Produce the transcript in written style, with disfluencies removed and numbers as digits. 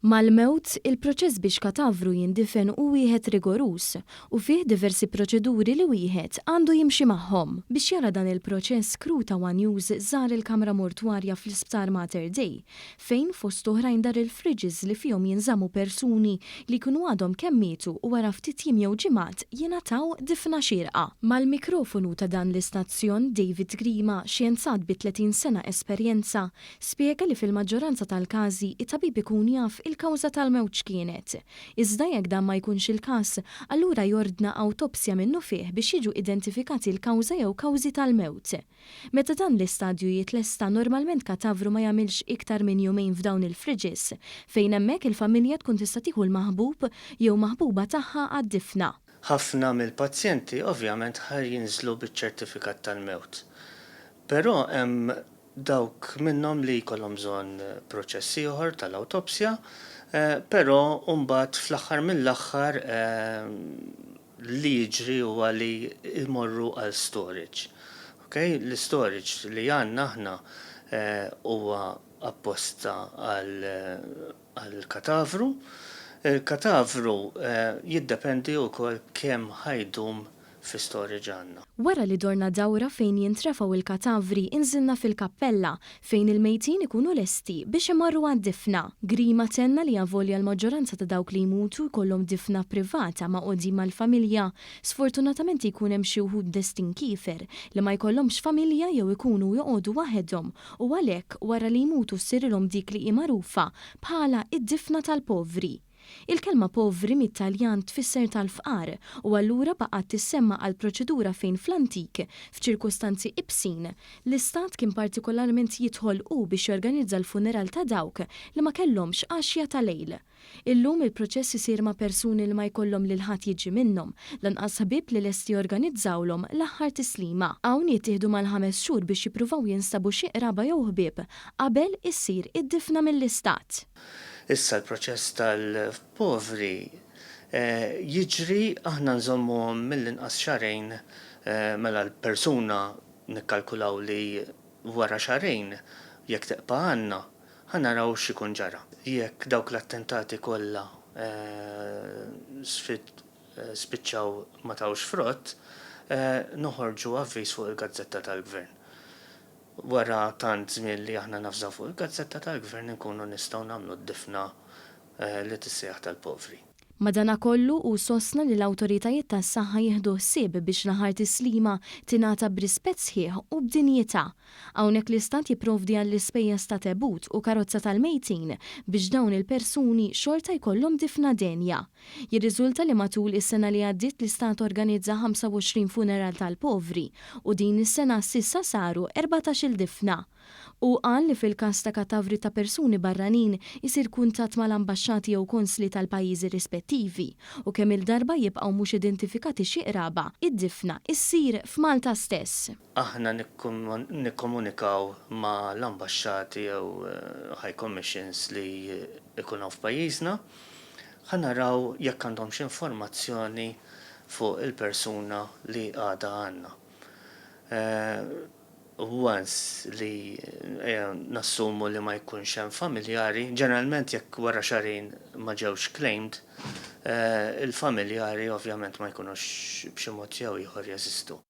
Mal-mewt, il-proċess biex katavru jindifen hu wieħed rigoruż u fih diversi proċeduri li wieħed għandu jimxi magħhom. Biex jara dan il-proċess, crew ta' one News żar il-kamra mortwarja fl-Isptar Mater Dei, fejn fost oħrajn dar il-fridges li fihom jinżammu persuni li jkunu għadhom kemm mietu u wara ftit jiem jew ġimgħat jingħataw difna xierqa. Mal-mikrofonu ta' dan l-istazzjon, David Grima, xjenzat bi 30 sena esperjenza, Spjega li fil-maġġoranza tal-każi, it-tabib ikun jaf il-kawża tal-mewt x'kienet. Iżda jekk dan ma jkunx il-każ, allura jordna awtopsja minnufih biex jiġu identifikati l-kawża jew kawżi tal-mewt. Meta dan l-istadju jitlesta, normalment katavru ma jagħmilx iktar minn jumejn f'dawn il-fridges, fejn hemmhekk il-familja tkun tista' tieħu l-maħbub jew maħbuba tagħha għad-difna. Ħafna mill-pazjenti ovvjament ħa jinżlu biċ-ċertifikat tal-mewt. Però hemm dawk minnhom li jkollhom bżonn proċess ieħor tal-awtopsja, però mbagħad fl-aħħar mill-aħħar li jiġri huwa li jmorru għal storage. Okay? L-istorage li għandna aħna huwa apposta għal katavru. Il-katavru jiddependi wkoll kemm ħa jdum fi storage għandna. Wara li dorna dawra fejn jintrefgħu il-katavri inżilna fil-kappella fejn il-mejtin ikunu lesti biex imorru għad-difna. Grima tenna li avolja l-maġġoranza ta' dawk li jmutu jkollhom difna privata magħqudin mal-familja, sfortunatament jkun hemm xi wħud destin kiefer li ma jkollhomx familja jew ikunu joqogħdu waħedhom u għalhekk wara li jmutu ssirilhom dik li hi magħrufa bħala id-difna tal-povri. Il-kelma povri mit-Taljan tfisser tal-fqar u allura baqgħet tissemma għal proċedura fejn fl-antik, f'ċirkustanzi ibsin, l-istat kien partikolarment jidħol hu biex jorganizza l-funeral ta' dawk li ma kellhomx għaxja ta' lejl. Illum il-proċess isir ma' persuni li ma jkollhom lil ħadd jiġi minnhom, lanqas ħbieb li lesti jorganizzawlhom l-aħħar tislima. Hawn jittieħdu mal-5 xhur biex jippruvaw jinstabu xi qraba jew ħbieb qabel issir id-difna mill-istat. Issa l-proċess tal-povri jiġri, aħna nżommuhom mill-inqas xahrejn, mela l-persuna nikkalkulaw li wara xahrejn jekk teqpa' għandna ħa naraw x'ikun ġara. Jekk dawk l-attentati kollha spiċċaw ma tawx frott, noħorġu avviż fuq il-gazzetta tal-Gvern. Wara tant żmien li aħna navżaw fuq il-gazzetta tal-Gvern inkunu nistgħu nagħmlu d-difna li tissejjaħ tal-povri. Madanakollu hu sostna li l-awtoritajiet tas-saħħa jieħdu ħsieb biex l-aħħar tislima tingħata b'rispett sħiħ u b'dinjità. Hawnhekk l-istat jipprovdi għall-ispejjeż ta' tebut u karozza tal-mejtin biex dawn il-persuni xorta jkollhom difna denja. Jirriżulta li matul is-sena li għaddiet l-istat organizza 25 funeral tal-povri u din is-sena s'issa saru 14-il difna. Hu qal li fil-każ ta' katavri ta' persuni barranin isir kuntatt mal-ambaxxati jew konsli tal-pajjiżi rispettivi u kemm il-darba jibqgħu mhux identifikati xi qraba, id-difna issir f'Malta stess. Aħna nikkomunikaw ma' l-ambaxxati jew high commissions li ikun hawn f'pajjiżna. Ħa naraw jekk għandhomx informazzjoni fuq il-persuna li għadha għandna. Once li nassumu li ma jkunx hemm familjari, ġeneralment jekk wara xahrejn ma ġewx claimed, il-familjari ovvjament ma jkunux b'xi mod jew ieħor jeżistu.